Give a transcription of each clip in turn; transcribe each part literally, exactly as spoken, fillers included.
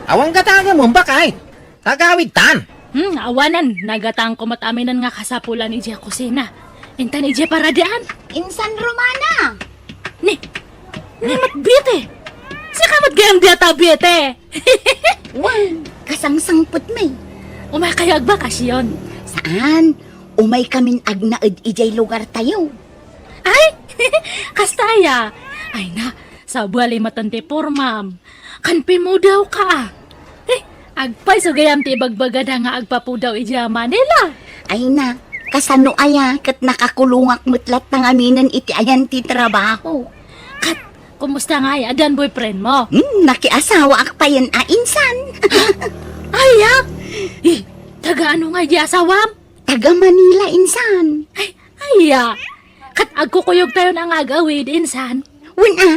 Awan gatangamon, bakay. Tagawidtan. Hmm, awanen, nagatangko met aminen nga kasapulan idiay kusina. Intan idiay paradaan. Insan Romana! Ni, ni met Bite. Sika met gayam dita, Bite. Wan, kasangsangpet mi. Umay kayo agbakasyon? Saan, umay kamin agnaed idiay lugar tayo. Ay, kasta aya. Ay na, sabali met ti pormam. Kan pimudaw ka, ah. Eh, agpayso gayam ti ibagbagada nga agpapudaw idiay Manila. Ay na, kasano aya ket nakakulongak met latta ngaminen iti ayan ti trabaho. Ket, kumusta ngay? Addan boyfriend mo? Hmm, nakiasawaak payen a insan. Aya? Eh, taga ano ngay di asawam? Taga Manila insan. Ay, aya? Ket agkukuyog tayon nga agawid insan. Wen a,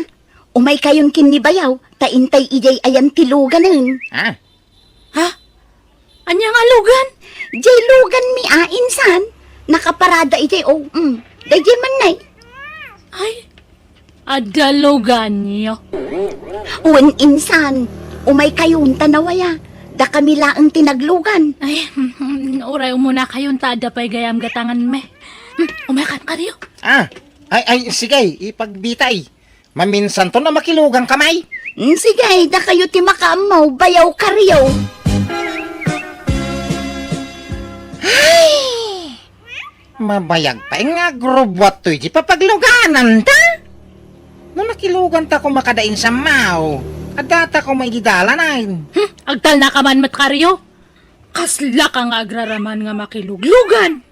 umay kayon ken ni bayaw, ta intay idiay ayan ti luganen. Ah. Ha? Ania nga lugan? Diay lugan mi a, insan. Nakaparada idiay, oh, mm. Daydiay man nay. Ay, adda luganyo. Wen, insan. Umay kayon ta nawaya. Dakami laeng ti naglugan. Ay, uray umuna kayon ta adda pay gayam gatangan mi. Hmm, umay kan kariyo. Ah, ay, ay, sige, ipagbitay. Maminsanto na makilugan ka, may? Mm, sige, dakayo ti makaammo, bayaw kariyo. Ay! Mabayag pay nga agrubbuat toy di papagluganan da. No nakilugan ta koma kada insan maw, adda ta koma idi dalanen. Hmm, agtalna ka man met kariyo. Kasla ka nga agraraman nga makiluglugan.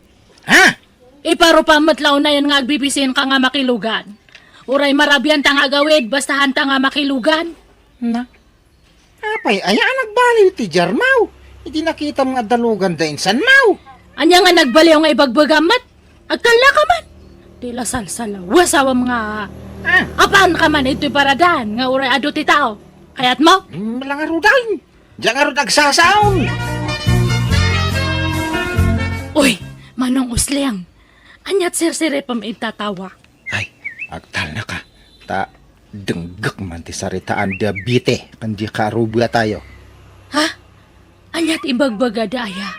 Ha? Iparupam met la unayen nga agbibisin ka nga makilugan. Uray marabian ta nga agawid, basta han ta nga makilugan. Na? Apay, aya a nagbaliw ti diar maw? Idi nakitam nga adda lugan da insan maw? Ania nga nagbaliw nga ibagbagam met? Agtalna ka man. Ti la salsalaw, asawam nga. Ah. Apan ka man itoy paradan nga uray adu ti tao. Kayat mo? Mm, langarudan. Diak ngarud agsasaon. Uy, Manong Usling, aniat sirsiripem ita tawa? Ay, agtalna ka. Ta denggek man ti saritaan da Bite ken di kaarrubatayo. Ha? Aniat ibagbagada aya?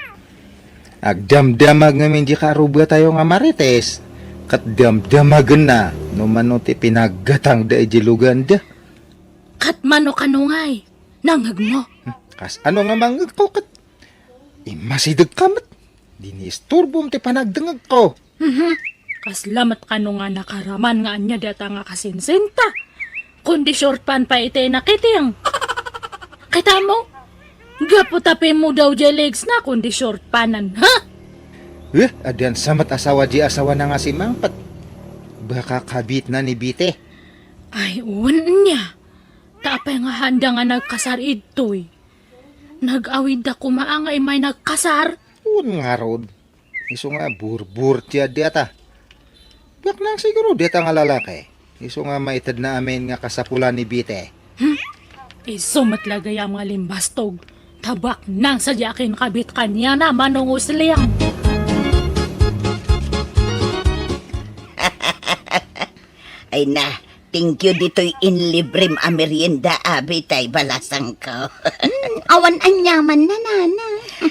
Agdamdamag ngamin di kaarrubatayo nga Marites, ket damdamagenna no mano ti pinaggatangda idiay luganda. Ket mano kano ngay? Nangngegmo? Hmm, kas ano nga mangngegko ket immasidegka met? Dini isturbom ti panagdengngegko. Mhm. Kasla met kano nga nakaraman nga ania dayta nga kasinsinta? Kundi short pant pay iti nakiting. Kita mo? Gapu ta pimmudaw diay legs na kundi short panan, ha? Eh, addan sa met asawa di asawa na nga simangpet. Baka kabit na ni Bite. Ay, wen nia. Ta apay nga handa nga nagkasar idtoy? Nag-awidda koma nga immay nagkasar? Wen ngarud. Isu nga burbur ti adda ta. Biak nang siguro dayta nga lalaki. Isu nga maitedna amin nga kasapulan ni Bite. Hmm? Isu met la gayam nga limbastog. Tabak nang sadiakin kabit kaniana, Manong Usling. Ay na, thank you ditoy inlibrem a merienda, abi tay balasangko. Hmm, awan aniaman na, nana.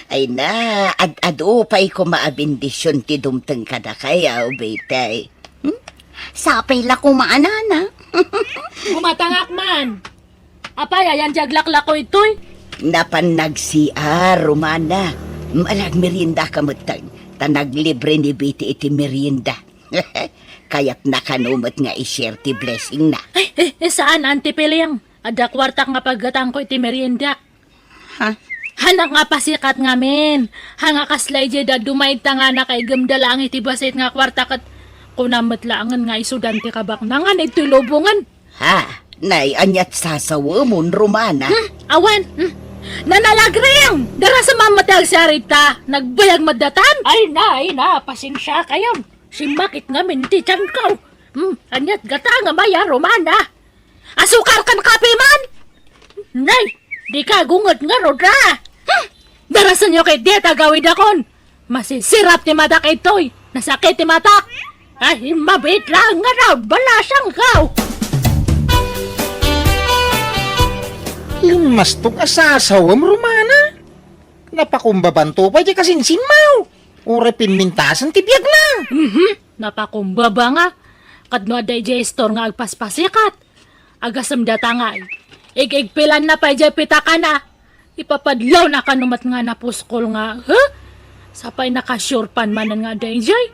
Ay na, ad-adu pay koma a bendision ti dumteng kadakayo, bitay. Hmm? Sapay la koma a, nana. Kumatangak man. Apay, ayan di aglaklako itoy? Napan nag-C R, Romana. Malagmerienda ka met, ta naglibre ni Bite iti merienda. Kayatna kano met nga i-share ti blessing na. Ay, eh, eh, saan, Auntie Piling? Adda kuartak nga paggatangko iti merienda. Ha? Hanak nga pasikat ngamin. Ha nga kasla idiay dadduma itanga nakaigemda laeng iti basit nga kuarta ket kunam met laengen nga isudan ti kabaknangan iti lubongen. Ha? Nay, aniat sasawemon, Romana? Hmm, awan. Hmm. Nanalagring! Darasem met ti agsarita. Nagbayag met datan. Ay na, ay na, pasensia kayon. Simmakit ngamin ti tiyanko. Hmm, aniat gatangem aya, Romana? Asukar ken kape man? Nay, dika gunget ngarud a. Hmm, darasenyo ket diay tagawidakon. Masisirap ti matak itoy. Nasakit ti matak. Ay, mabiit laeng ngarud, balasangko. Imbastog a sasawem, Romana. Napakumbabanto pay ti kasinsinmaw. Uray pimmintasen ti biagna. Mhm. Napakumbaba nga. Kadno adda idiay istor nga agpaspasikat. Agasem data nga. Ig-igpilanna pay diay pitakana. Ipapadlawna kano met nga napuskol nga, huh? Sapay naka-short pant manen nga adda idiay.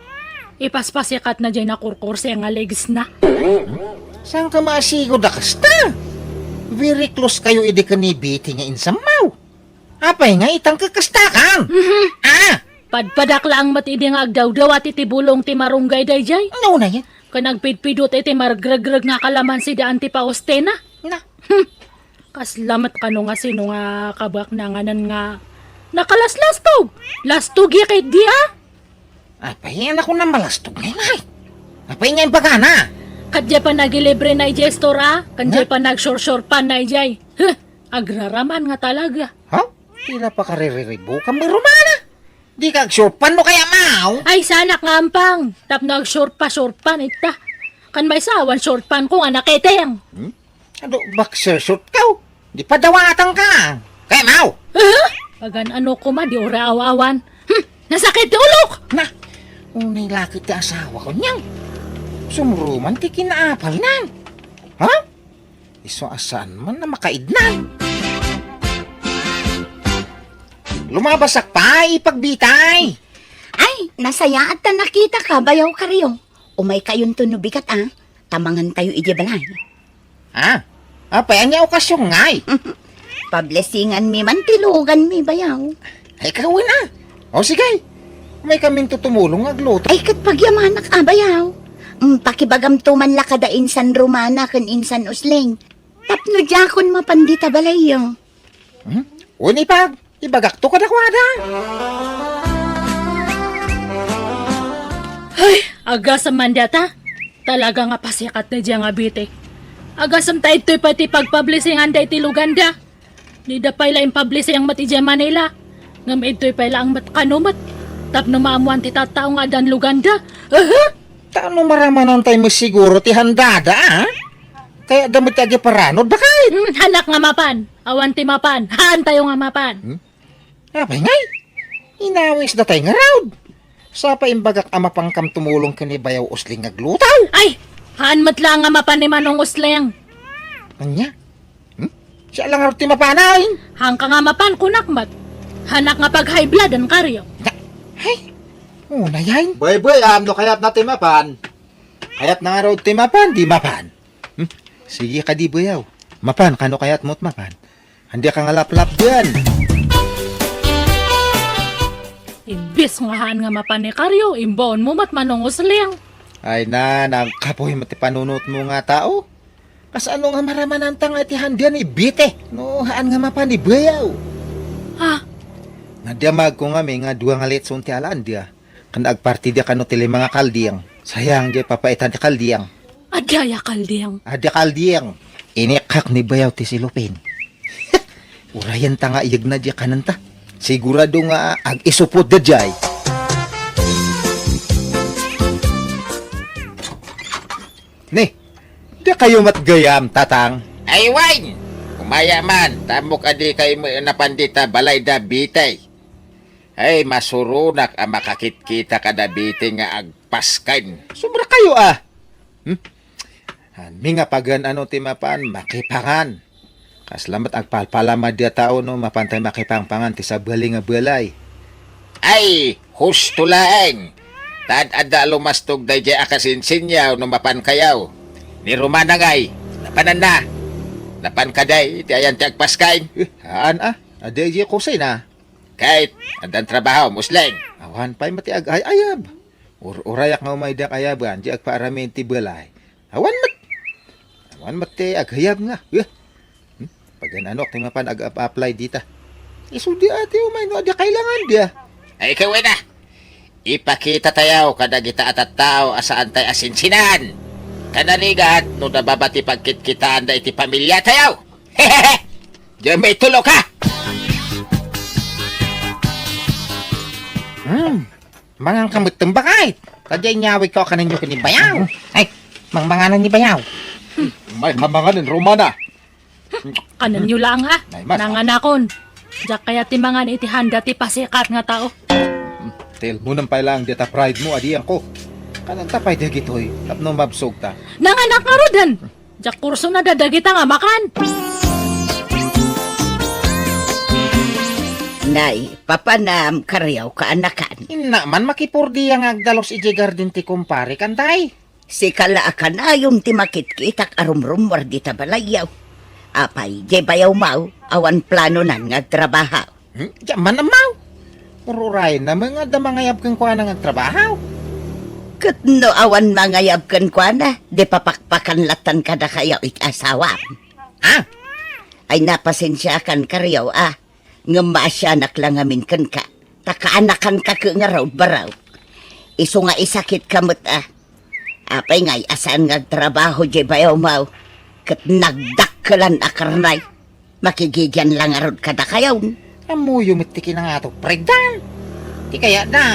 Ipaspasikatna diay nakurkurse nga legsna. Saanka maasigo da kasta? Very close kayo idi ken ni Betty nga insammaw. Apay nga itang kakastakan? Mhm. Ah! Padpadak laeng met idi nga agdawdawat iti bulong ti marunggay daydiay. Ano na yan? Ken agpidpidut iti margregreg nga kalamansi da Auntie Faustina. Na. Hmm. Kasla met kano nga sino nga kabaknanganan nga nakalaslastog. Lastog ya ket di, ah? Apay, anak ko na malastog ngay ngay. Apay nga imbagana? Kadya pa nagilibre na ijay store, ah? Kadya Na? pa nagsursur pa na ijay. Huh, agraraman nga talaga. Ha? Tila pa kaririribo ka, Romana? Di ka agsurpan no kaya, maw? Ay, sanak nga ampang. Tapno agsurpa-surpan ita. Kan may sawan surpan ko nga naketeng. Hmm? Adu, boxer short ka, oh. Di padawatan ka. Kaya, maw? Huh? Pagan-ano koma, di ura awawan. Hmm, nasakit ti ulok! Na, unay lakit ti asawa ko niyan. Sumruman ti kinaapal nan. Ha? Isu a saan man na makaidnan. Lumabasak pa, ipagbitay. Ay, nasayaat ta nakita ka, bayaw Kario. Umay kayunto no bigat, ah. Tamangan tayo iti balay. Ah, apay, anya okasyon ngay? Pablesingan mi man ti lugan mi, bayaw. Ay, kawin, ah. O, sige. May kamin to tumulong agluto. Ay, ket pagyamanak, ah, bayaw. Mm, pakibagam to man la kada insan Romana ken insan Usling. Tapno diakon mapan dita balayyo. Hmm? Wen ipag, ibagak to kadakuada. Ay, agasem man data. Talaga nga pasikat na diya nga biti. Agasem ta idtoy pay ti pagpablisingan da iti luganda. Dida pay la impablisiang met idiay Manila. Ngem idtoy pay laeng met kano met. Tapno maammoan ti tattao nga addan luganda. Aha! Ta no maramanan tay met siguro ti handada, ah? Kaya da met ti agiparanod, bakit? Hmm, hanak nga mapan. Awan ti mapan. Haan tayo nga mapan. Hmm? Apay ngay? Inawis da tay ngarud. Sapa imbagak a mapankam tumulong ken ni Bayaw Usling nga agluto? Ay! Haan met la nga mapan ni Manong Usling. Anya? Hmm? Siya lang ngarud ti mapanay. Haan ka nga mapan, kunak met. Hanak nga pag-high blood, an Kario. Na, ay, una yan. Boy, boy, am, no kayat na ti mapan. Kayat na ngarud ti mapan, di mapan. Hmm? Sige ka di, Bayaw. Mapan, kano kayat mo't mapan? Andi ka nga laplap diyan. Imbis nga haan nga mapan ni Kario, imbaon mo met Manong Usling. Ay na, nagkapoy met ti panunot mo nga tao. Kasano nga maramananta nga iti handian ni Bite? No, haan nga mapan ni Bayaw. Ha? Nadamag ko nga may nga dua nga litson ti alaan dia. Ken agparti dia kano ti lima nga kalding. Sayang, di papaitan ti kalding. Adda ya kalding? Adda kalding. Inikak ni Bayaw ti silupin. Urayan ta nga iyagna di kananta. Sigurado nga ag-isupod da jay. Ni, di kayo matgayam, tatang? Ay, wine! Umaya man, tamok adi kayo mo napan dita balay da bitay. Ay, masuronak a makakitkita kada bitay nga agpaskan. Sobra kayo, ah! Hmm? Anmi nga pagan ano ti mapan, makipangan. Kasla met agpalpalama dia tao no mapantay makipangpangan ti sabali nga balay. Ay, husto laeng. Tad adda lumastog dayjay a kasinsinyaw no mapan kayaw. Ni Romana ngay, napanan na. Napan ka day, ti ayan ti agpaskay. Eh, haan ah. Adi ay kusina. Kait, addan trabaho, Musleng. Awan pay mati ag-ay-ayab. Ur-urayak nga umay diak ayaban, di agpaaramin ti balay. Awan met. Awan met ti aghayab nga. Eh. Hmm? Pagan-anok ti mapan ag-apply dita. Isu di ati umay no adi kailangan dia. Ay, ikaw na. Ipakita tayo kadagita a tattao a saan tayo asinsinan. Kanaligat no nababa ti pagkitkitaan da iti pamilya tayo. Hehehe! Diyan may tulo ka! Hmm. Mangan ka met tembakay. Kadi inyawig ko kaninyo kini Bayaw. Ay, mangmanganan ni Bayaw. May kamanganan, Romana. Kanenyo lang, ah. Nay, mas, ah. Nanganakon. Diak kayat ti mangan iti handa ti pasikat nga tao. Hmm, tilmonem pay laeng dita pride mo, adianko. Kanenta pay dagitoy, tapno mabsogta. Nanganak ngaruden. Diak kursona dagita nga makan. Nay, papanam, kariaw, kaanakan. Inna man makipordia nga agdalus idiay garden ti kumpare kan, tay. Sika la a kanayon ti makitkitak a rumrummuar dita balayyo. Apay, diay bayawmo, awan planonan nga agtrabaho? Hmm? Diak man ammo. Ururayenna met nga adda mangayab kenkuana nga agtrabaho. Ket no awan mangayab kenkuana, di papakpakan lattan kadakayo iti asawam. Ah? Ay, napasensiakan, kariaw, a. Ngem maasianak la ngamin kenka, ta kaanakanka ket ngarud, baro. Isu nga isakitka met, a. Apay ngay a saan nga agtrabaho diay bayawmo, ket nagdakkelan a karnay. Makigigian la ngarud kadakayon. Ammoyo met ti kinangato, Fred, da. Ti kayatda,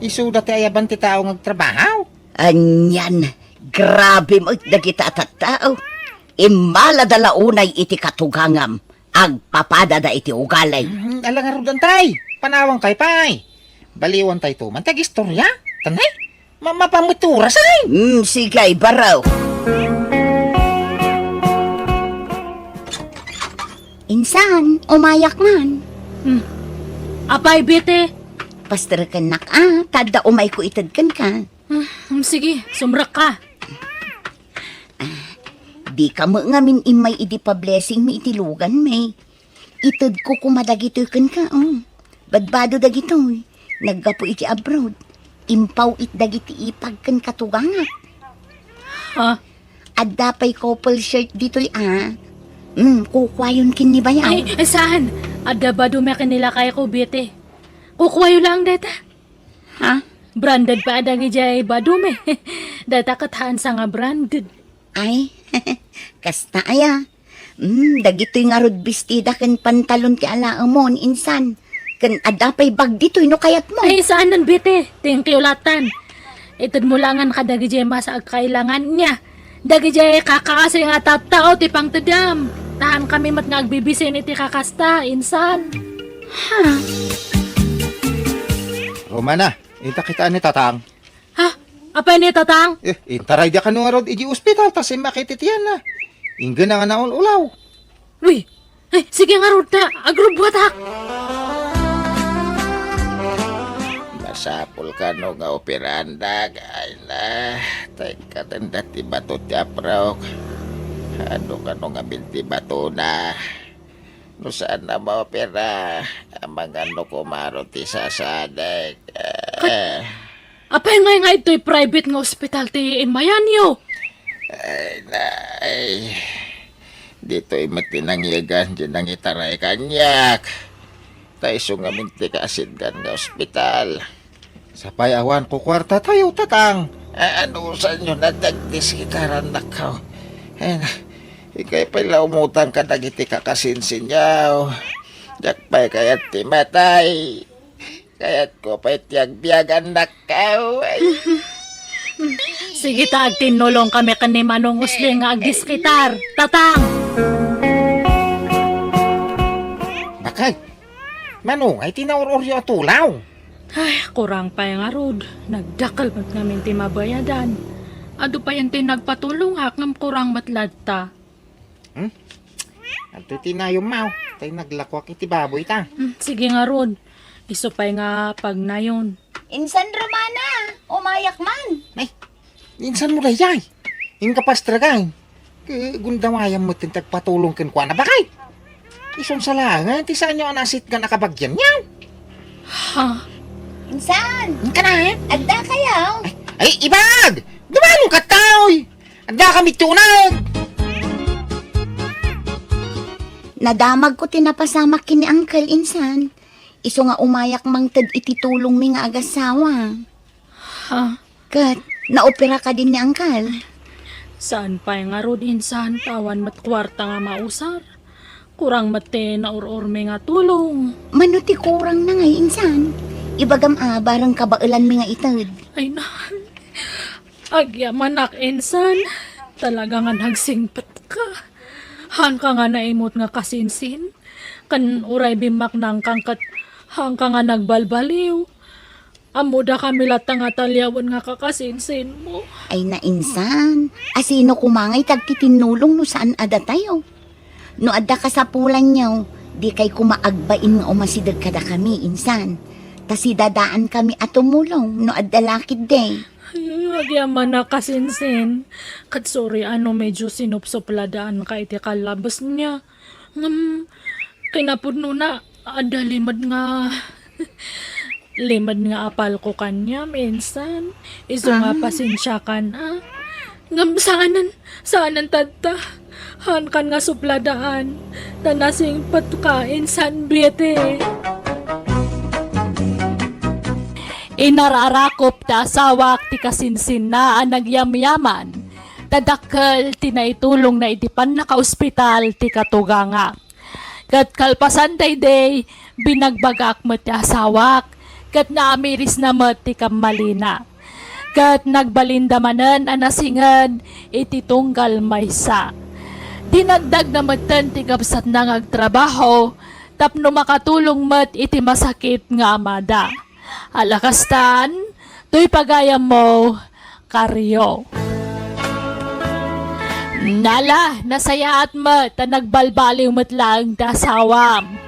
isuda ti ayaban ti tao nga agtrabaho. Anian, grabe met dagita a tattao. Immalada la unay iti katugangam, agpapadada iti ugali. Hmm, ala ngarud, tay. Panawankayo pay. Baliwantayto man ti agistoria. Tanay? Ma-, mapameturas, ay! Hmm, sige, baro. Insan, umayak man. Hmm. Apay, Bete? Pasterekennak, a, ta adda umayko ited kenka. Hmm, sige, sumrekka. Dika met ngamin immay idi pa-blessingmi iti luganmi. Itedko koma dagitoy kenka, um. Badbado dagitoy. Naggapu iti abroad. Impaw it dagiti ipag ken katugangak. Ha? Adda pay couple shirt ditoy, a. Hmm, kukuayon ken ni bayaw. Ay, saan? Adda badumi ken ni lakayko, Bete. Kukuayo laeng dayta. Ha? Branded pay a dagidiay badumi. Dayta ket haansa nga branded. Ay, kasta aya. Hmm, dagitoy ngarud bestida ken pantalon ti alaemon, insan. Ken adda pay bag ditoy no kayatmo. Ay, saanen, Bete. Thank you lattan. Itedmo laengen kadagidiay masa agkailangan, nia. Dagidiay kakaasi nga tattao ti pangtedam. Ta haankami met nga agbibisin iti kakasta, insan. Ha? Romana, inta kitaan ni Tatang. Ha? Apay ni Tatang? Eh, intaray diak kano ngarud iti ospital ta simmakit iti tianna. Inggana nga naul-ulaw. Uy, eh, sige ngarud ta, agrubbuatak. Masapul kano nga operaandak, ay na, tay katenda ti bato ti apraok. Ano kano ngamin ti batona? No saan a maopera, amangan no kumaro ti sasadek. Eh. Apay ngay nga itoy private nga ospital ti immayanyo? Ay, nay. Ditoy met ti nangyagan ti nangitaray kaniak. Ta isu ngamin ti kaasitgan nga ospital. Sapay awan kukuartatayo, Tatang. A-, anusanyo na ti agdiskitarannak? Ay, na, ikay pay la umutang kadagiti kakasinsinyo. Diak pay kayat ti matay. Kayatko pay ti agbiag, annakko. Ay. Sige ta, agtinnulongkami ken ni Manong Usling nga agdiskitar. Tatang! Bakay, Manong, ay ti naur-uryo a tulaw. Ay, kurang pay ngarud. Nagdakkel met ngamin ti mabayadan. Adu payen ti nagpatulongak ngem kurang met latta. Hmm? Adtoy ti nayonmo. Tay naglakuak iti baboy ta. Hmm, sige ngarud. Isu pay nga pagnayon. Insan Romana, umayak man. Ay, insan mo daydiay? Inka pastragay. Ke, gundawayam met ti agpatulong kenkuana, bakay. Isun sa laengen ti saanyo a naasitgan a kabagianyo. Ha? Insan! Inka na, eh? Adda kayo? Ay, ay, ibag! Dumano ka, taoy! Adda kami tunag! Nadamag ko ti napasamak ken ni Uncle, insan. Isu nga umayak mangted iti tulongmi nga agasawa. Ha? Ket, naopera kadin ni Uncle? Saan pay ngarud, insan, ta awan met kuarta nga mausar. Kurang met ti naur-urmi nga tulong. Mano ti kurangna ngay, insan? Ibagam a, bareng kabaelanmi nga ited. Ay, na. Agyamanak, insan. Talaga nga nagsingpetka. Haanka nga naimut nga kasinsin, ken uray bimmaknangkan ket haanka nga nagbalbaliw. Ammodakami latta nga taliawen nga kakasinsinmo. Ay, nainsan. A, sino koma ngay ti agkitinnulong no saan a datayo? No adda kasapulanyo, dikay koma agbain nga umasideg kadakami, insan. Ta sidadaankami a tumulong no adda la ketdi. Ay, agyamanak, kasinsin. Ket sorry a no medyo sinupsupladaanka iti kallabesna. Ngem, kinapudnona, adda limed nga, limed nga apalko kaniam, insan. Isu nga, ah, pasensiakan, a. Ngem saanen, saanen tatta. Haankan nga supladaan. Ta nasingpetka, insan Betty. Inararakop ti asawak ti kasinsinna a nagyamyaman. Ta dakkel ti naitulongna iti pannakaospital ti katugangak. Ket kalpasan daydi, binagbagak met ti asawak, ket naamirisna met ti kammalina. Ket nagbalinda manen a nasinged iti tunggal maysa. Dinagdagna metten ti kabsatna nga agtrabaho tapno makatulong met iti masakit nga amada. Ala kastan, toy pagayammo, Kario. Nala, nasayaat met ta nagbalbaliw met laeng ti asawam.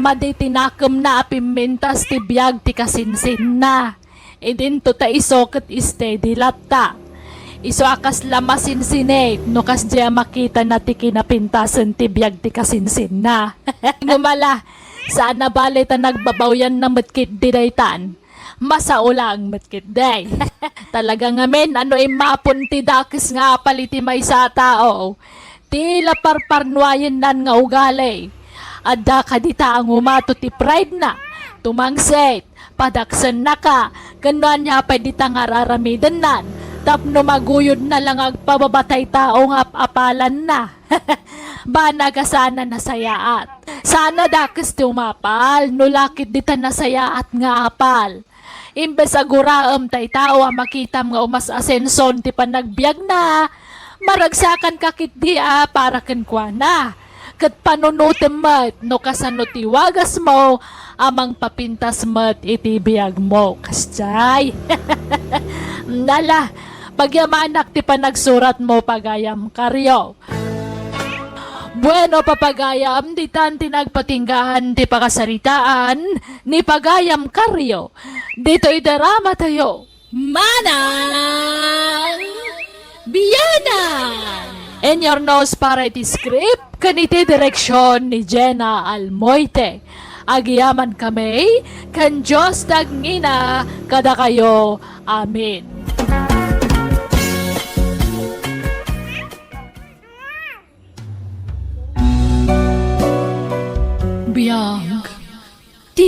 Madi ti nakemna a pimmintas ti biag ti kasinsinna. Idinto ta isu ket steady latta. Isu a kasla masinsinit no kasdiay a makitana ti kinapintasen ti biag ti kasinsinna. Ngem ala, saan a bale ta nagbabawianna met ketdi daytan. Masao laeng met ketdi. Talaga ngamin a no immapon ti dakes nga apal iti maysa a tao, ti la parparnuayennan nga ugali. Adda kadi ta a ngumato ti pride-na, tumangsit, padaksennaka, ken no ania pay dita nga ar-aramidennan, tapno maguyodna la nga agpababa tay tao nga ap-apalanna. Banag a saan a nasayaat. Saan a dakes ti umapal, no la ketdi ta nasayaat nga apal. Imbes a guraem tay tao a makitam nga umas-asenson ti panagbiagna, maragsakanka ketdi a para kenkuana. Ket panunotem met no kasano ti wagasmo a mangpapintas met iti biagmo. Kasdiay. Nala, pagyamanak ti panagsuratmo, pagayam Kario. Bueno, papagayam, ditan ti nagpatinggaan ti pakasaritaan ni pagayam Kario. Ditoy drama tayo. Manang Biyanan! In your nose para iti script, ken iti direksyon ni Jenna Almoite. Agyaman kami, ken Dios ti agngina kadakayo. Amen. Biag ti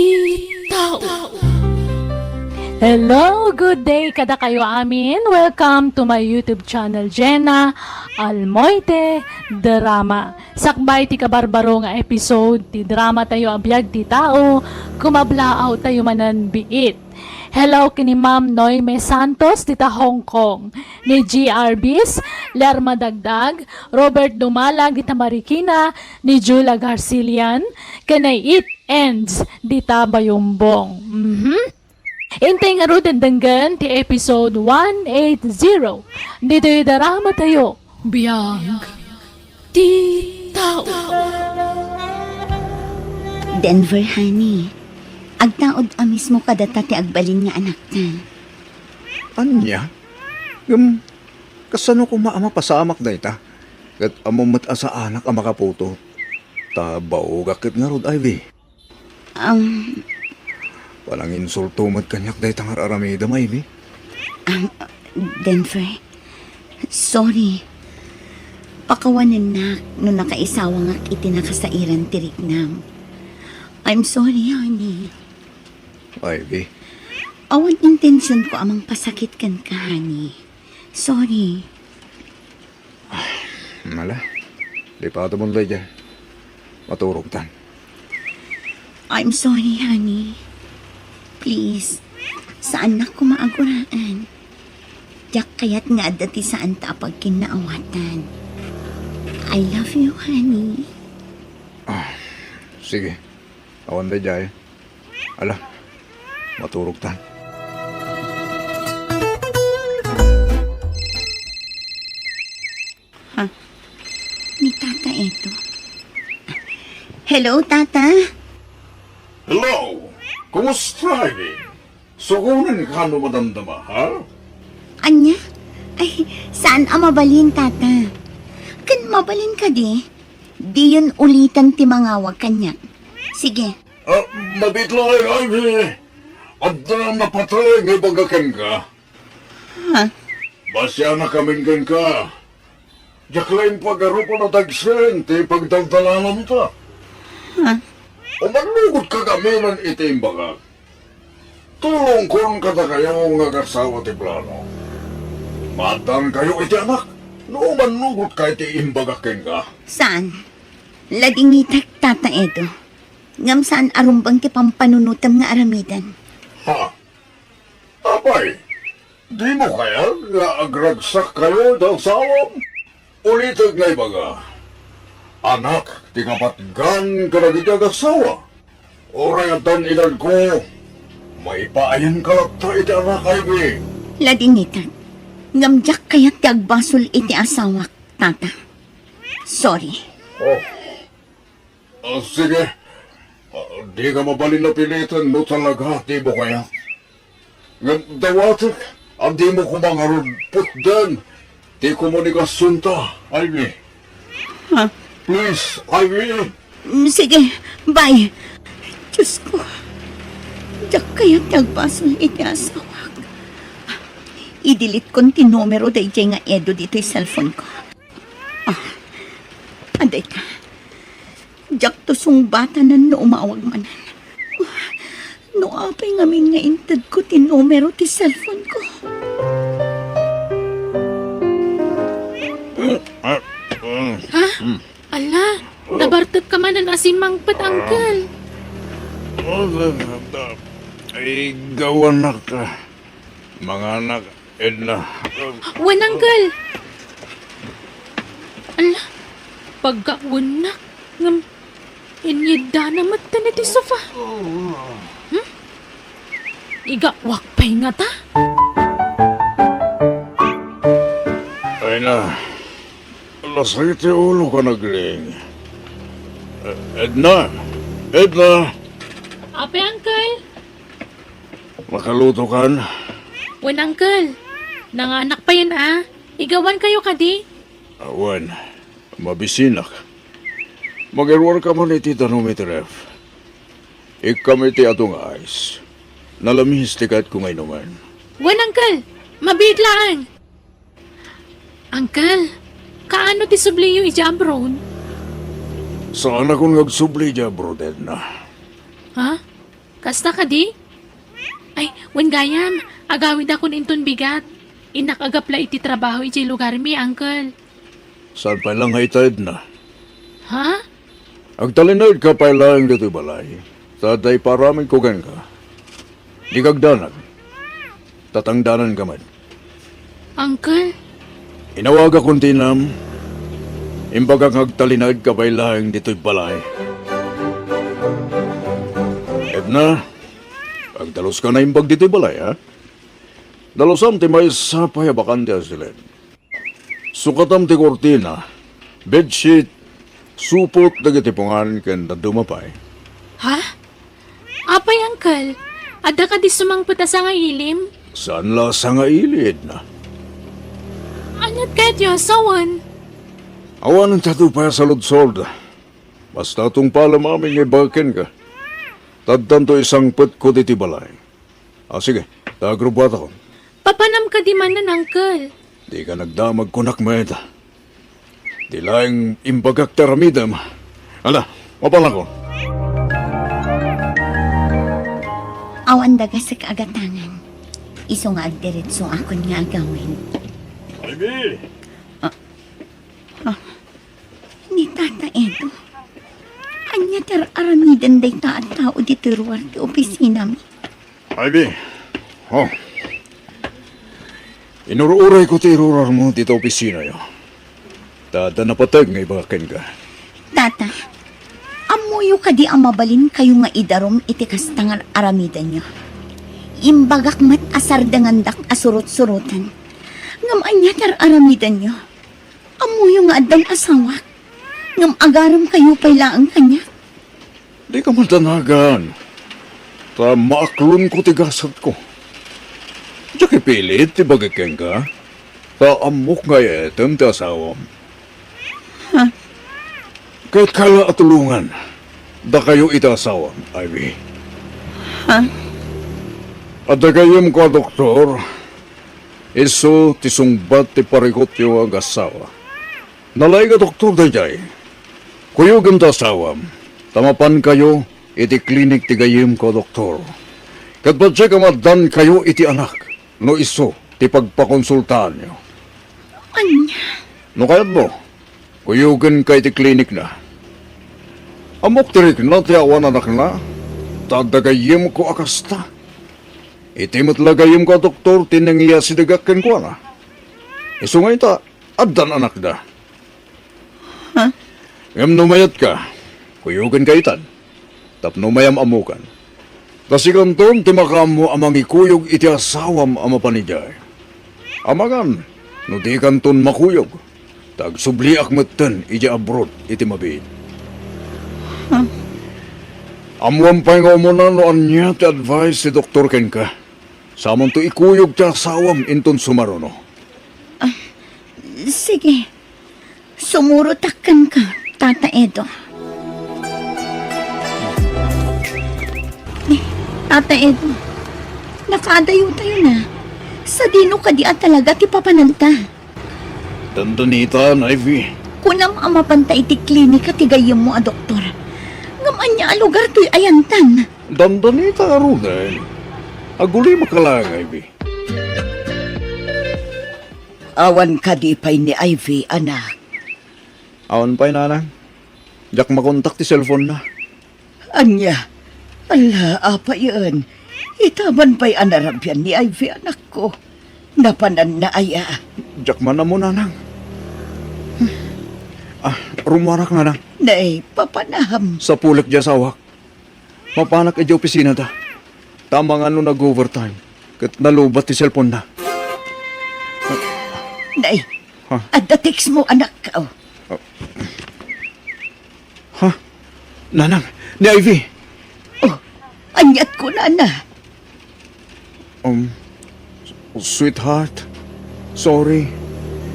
tao. Hello, good day kadakayo amin. Welcome to my YouTube channel, Jenna Almoite Drama. Sakbay ti kabarbaro nga episode ti drama tayo a Biag ti Tao, kumablaaw tayo manen biit. Hello ken ni Ma'am Noime Santos dita Hong Kong, ni G R Bis, Lerma Dagdag, Robert Dumalag dita Marikina, ni Julia Garcilian, ken ni It Ends dita Bayumbong. Mhm. Intay ngaruden denggen ti episode one eight zero. Ditoy drama tayo. Biag ti tao. Denver, honey, agtaud a mismo kadata ti agbalin nga anakta. Ania? Ngem, kasano koma a mapasamak dayta? Ket ammom met a saanak a makaputot. Ta baogak ket ngarud, Ivy. Um, Pananginsulto met kaniak dayta nga ar-aramidem, Ivy. Um, Denver, sorry. Pakawanennak no nakaisawangak iti nakasairan ti riknam. I'm sorry, honey. Ivy. Awan intensionko a mangpasakit kenka, honey. Sorry. Ala, lipatem daydiay. Maturogtan. I'm sorry, honey. Please, saannak koma a guraen. Diak kayat nga adda ti saanta a pagkinnaawatan. I love you, honey. Ah, sige. Awan daydiay. Ala, maturogtan. Ha? Ni Tata Edo. Hello, Tata. Hello! Kumusta, Ivy? Sugonen ka no madamdama, ha? Ania? Ay, saan a mabalin, Tata? Ken mabalin kadi, diyon ulitan ti mangawag kaniak. Sige. Ah, mabiit laeng, Ivy. Adda napateg nga ibaga kenka. Ha? Basianakamin kenka. Diak la impagarup a nadagsen ti pagdaldalananta. Ha? Umannugotka gamin iti imbagak. Tulongkon kadakayo nga agassawa ti plano. Maaddaankayo iti anak no umannugotka iti imbagak kenka. Saan? Ladingitek, Tata Edo. Ngem saan a rumbeng ti pampanunotem nga aramiden. Ha? Apay, dimo kayat nga agragsakkayo iti agsawam? Ulitek nga ibaga, anak ti kapatgan kadagiti agassawa. Uray addan edadko, maipaayanka latta iti anak, Ivy. Ladingitek, ngem diak kayat ti agbasol iti asawak, Tata. Sorry. Oh. Ah, sige. Ah, dika mabalin a piliten no talaga dimo kayat. Ngem dawatek a dimo koma ngarud putden ti komunikasionta, Ivy. Ha? Please, Ivy. Mm, sige, bye. Diyos ko, diak kayat ti agbasol iti asawak. I-delete kon ti numero daydiay nga Edo ditoy cellphone ko. Ah, adda ita. Diakto sungbatanen no umawag manen. No apay ngamin nga intedko ti numero ti cellphone ko. Ha? Ala, nabartek ka manen a simmangpet, Uncle. Ay, gawanak, manganak, Edna. Wen, Uncle. Ala, paggawennak, ngem inyeddana metten iti sofa. Hmm? Igawak pay ngata? Ay na, lasag ti ulo ka nagling. Eh, Edna! Edna! Apay, Uncle? Makaluto kan? Wen, Uncle. Nanganak payen a. Igawan kayo kadi? Awan. Mabisinak. Magiruar ka man iti danum iti ref. Ikkam iti adu nga ice. Nalamis ti kayatko nga inumen. Wen, Uncle. Mabiit laeng. Uncle, kaano ti subliyo idiay abroad? Saanakon nga agsubli idiay abroad, Edna. Ha? Kasta kadi? Ay, wen gayam, agawidakon inton bigat. Innak agapla iti trabaho idiay lugarmi, Uncle. Saan pay la nga ita, Edna? Ha? Agtalinaedka pay laeng ditoy balay, ta adda iparamidko kenka. Dika agdanag. Tatangdananka met. Uncle? Inawagakon ti inam. Imbagak nga agtalinaedka pay laeng ditoy balay. Edna, agdaluska naimbag ditoy balay, ha? Dalusam ti maysa pay a bakante a silin. Sukatam ti kurtina, bedsheet, supot dagiti pungan ken dadduma pay. Ha? Apay, Uncle? Adda kadi sumangpet a sangailim? Saan la a sangaili, Edna. Aniat kayatyo a sawen? Awan ti adu pay a saludsod. Basta tungpalem amin nga ibagak kenka. Tadtanto isangpetko ditoy balay. Ah, sige, ta agrubbuatakon. Papanam kadi manen, Uncle? Dika nagdamag kunak met. Di laeng imbagak ti aramidem. Ala, mapanakon. Awan dagasek a gatangan. Isu nga agdiretsoakon nga agawid. Ivy! Ah, ah, ni Tata Edo. Ania ti ar-aramiden dayta a tao ditoy ruar ti opisinami? Ivy, oh. Inur-urayko ti irurarmo dita opisinayo. Ta adda napateg nga ibagak kenka. Tata, ammoyo kadi a mabalinkayo nga idarum iti kasta nga ar-aramidenyo? Imbagak met a sardengandak a surot-suroten. Ngem ania ti ar-aramidenyo? Ammoyo nga addan asawak, ngem agaremkayo pay laeng kaniak. Dika madanagan, ta maaklonko ti gasatko. Diak ipilit ti bagik kenka, ta ammok nga iyatem ti asawam. Ha? Kayatko la a tulongan dakayo iti asawam, Ivy. Ha? Adda gayyemko a doktor, isu ti sungbat ti parikutyo nga agassawa. Nalaing a doktor daydiay. Kuyogen ti asawam, ta mapankayo iti klinik ti gayyemko a doktor. Ket patiek a maaddankayo iti anak no isu ti pagpakonsultaanyo. Ania? No kayatmo, kuyogenka iti klinikna. Ammok ti rikna ti awan anakna, ta adda gayyemko a kasta. Iti met la gayyemko a doktor ti nangiyasidegak kenkuana. Isu nga ita, addan anakda. Ha? Ngem no mayatka, kuyogenka itan. Tapno mayam-ammokan. Ta sikanton ti makaammo a mangikuyog iti asawam a mapan idiay. Amangan no dikanton makuyog, ta agsubliak metten idiay abroad iti mabiit. Ha? Ammoam pay nga umuna no ania ti advice ti doktor kenka. Samonto ikuyog ti asawam inton sumaruno. Ah, sige. Sumurotak kenka, Tata Edo. Eh, Tata Edo, nakaadayotayo na. Sadino kadi a talaga ti papananta? Dandanitan, Ivy. Kunam a mapanta iti klinika ti gayyemmo a doktor. Ngem ania a lugar toy ayantan? Dandanita ngaruden. Agulimak laeng, Ivy. Awan kadi pay ni Ivy, anak? Awan pay, Nanang. Diak makontak ti cellphone-na. Ania? Ala, apayen. Ita man pay a narabian ni Ivy, anakko. Napananna aya? Diak man ammo, Nanang. Ah, rummuarak, Nanang. Nay, papanam. Sapulek diay asawak. Mapanak idiay opisinada. Ta amangan no nag-overtime ket nalubat ti cellphone-na. Nay, Ha? Adda text mo, anak. Oh. Ha? Nanang, ni Ivy. Oh, aniat kunana? Um, sweetheart, sorry.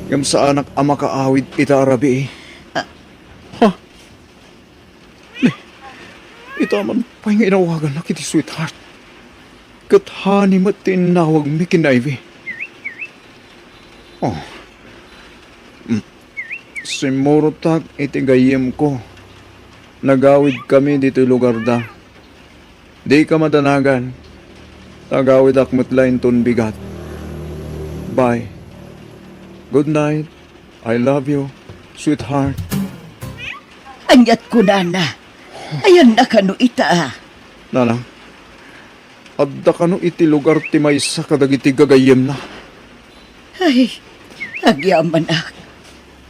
Ngem saanak a makaawid ita a rabii. Ah. Ha? Ni, ita man pay nga inawagannak iti sweetheart. Ket honey met ti innawagmi ken Ivy. Oh. Mm. Simmurotak iti gayyemko. Nagawidkami ditoy lugarda. Dika madanagan. Agawidak met la inton bigat. Bye. Good night. I love you, sweetheart. Aniat kunana? Ayanna kano ita? Nanang, adda kano iti lugar ti maysa kadagiti gagayyemna? Ay, agyamanak.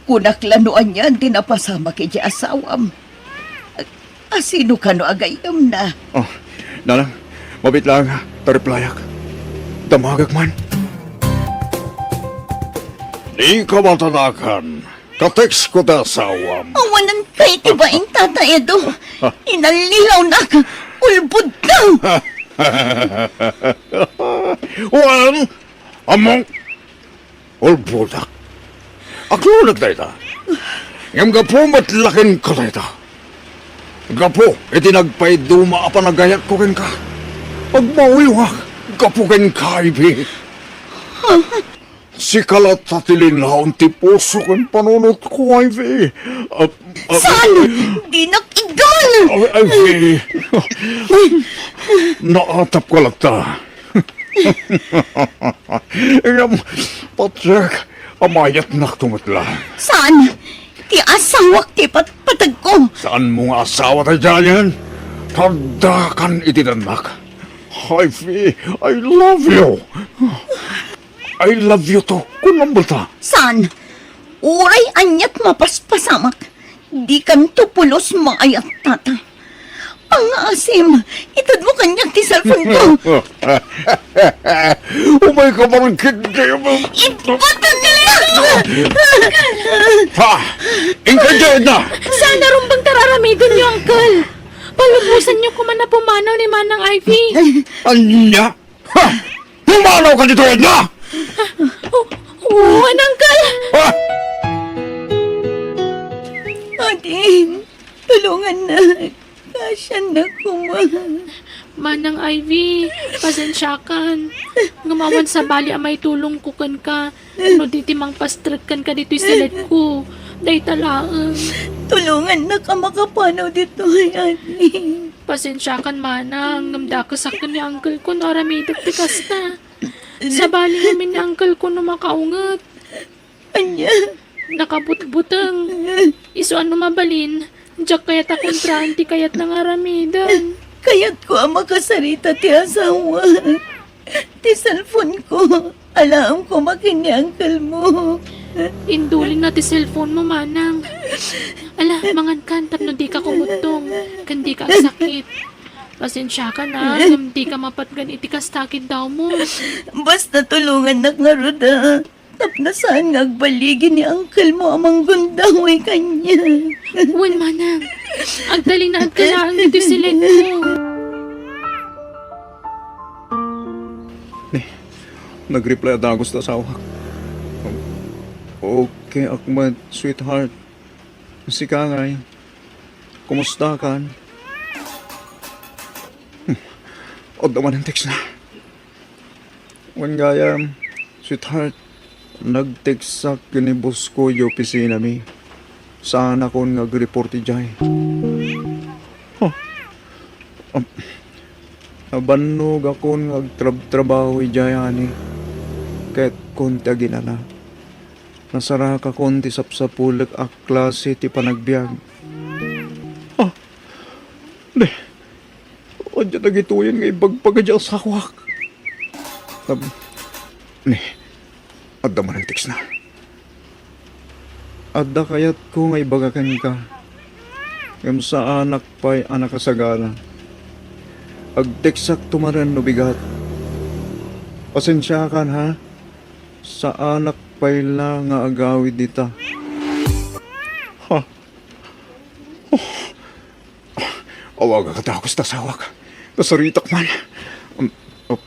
Kunak la no anian ti napasamak idiay asawam. Asino kano a gayyemna? Oh, Nanang, mabiit laeng ta replyak. Damagek man. Dika madanagan. Ka-text ko ti asawam. Awanen kay ti bain, Tata Edo. Inallilawnak. Ulbodna. Wen, ammok. Ulbodak. Aklonek dayta. Ngem gapu met la kenka dayta. Gapu iti nagpaiduma a panagayatko kenka. Agmauyongak gapu kenka, Ivy. Sika latta ti linaon ti puso ken panunotko, Ivy. Ah, ah, Saan? Dinak igan! Ay, Ivy. Naatapka latta. Ngem, patiek a mayatnakto met la. Saan? Ti asawak ti patpategko. Saanmo nga asawa daydiayen? Taddakan iti dannak. Ivy, I love you. I love you too. Kunam bata? Saan? Uray aniat mapaspasamak, dikanto pulos maayat, tata. Pangngaasim, itedmo kaniak ti cellphone ko. Umay ka man ketdi. Ibatakla! Ha? Inka diay, Edna! Saan a rumbeng ti ar-aramidenyo, Uncle? Palubosanyo koma a pumanaw ni Manang Ivy. Ania? Ha? Pumanaw ka ditoy, Edna? Oo, oo, Uncle! Ha? Ading, tulongannak. Kaasiannak koma. Manang Ivy, pasensiakan. Ngem awan sabali a maitulongko kenka. No di ti mangpastrek kenka ditoy siledko, dayta laeng. Tulongannak a makapanaw ditoy, ani. Pasensiakan, Manang, ngem dakesak ken ni uncle ko no aramidek ti kasta. Sabali ngamin ni uncle ko no makaunget. Ania? Nakabutbuteng. Isu a no mabalin, diak kayat a kontraan ti kayatna nga aramiden. Kayatko a makasarita ti asawa. Ti cellphone ko, alaem koma ken ni uncle mo. Indulinna ti cellphone mo, Manang. Ala, mangankan tapno dika kumutong, ken dika agsakit. Pasensiakan a, ngem dika mapatgan iti kasta a kiddawmo. Basta tulongannak ngarud a. Tapno saan nga agbaligi ni uncle mo a manggundaway kaniak. Wen, Manang. Agtalinaedka laeng ditoy siledko. Ni, nag-reply a dagus ti asawak. Okay ak met, sweetheart. Sika ngay, kumustakan? Hmm, adda manen text na. Wen gayam, sweetheart, nag-textak ken ni boss ko idiay opisinami. Saanakon nga agreport idiay. Huh. Am, nabannogakon nga agtrabtrabaho idiay, ani. Ket kon ti aginana, nasarakakon ti sapsapulek a klase ti panagbiag. Ah, ne, Adda dagitoyen nga ibagbaga ti asawak. Tab-, ni, adda manen text na. Adda kayatko nga ibaga kenka. Ngem saanak pay a nakasagana. Agtextakto manen no bigat. Pasensiakan, ha? Saanak pay la nga agawid dita. Ha? Oh. Awagak a dagus ti asawak. Nasaritak man. Um, oh.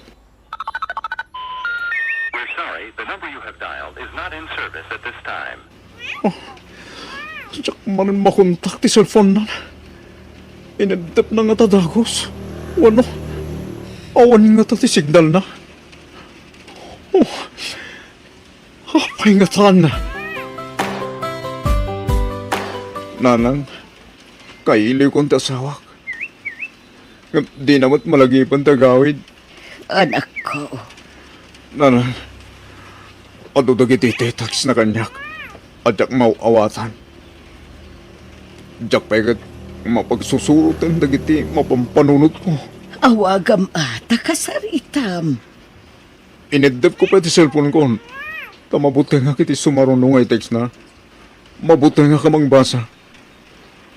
We're sorry, the number you have dialed is not in service at this time. Oh, diak manen makontak ti cellphone na. Ineddepna ngata a dagus. Wenno, awan ngata ti signal na. Oh, apay ngatan? Nanang, kailiwkon ti asawak. Ngem dina met malagipen ti agawid. Anakko. Nanang, adu dagiti text na kaniak a diak maaw-awatan. Diak pay ket mapagsusuroten dagiti mapampanunotko. Awagam a ta kasaritam. Ineddepko pay ti cellphone-kon, ta mabutengak iti sumaruno nga i-text na. Mabutengak a mangbasa.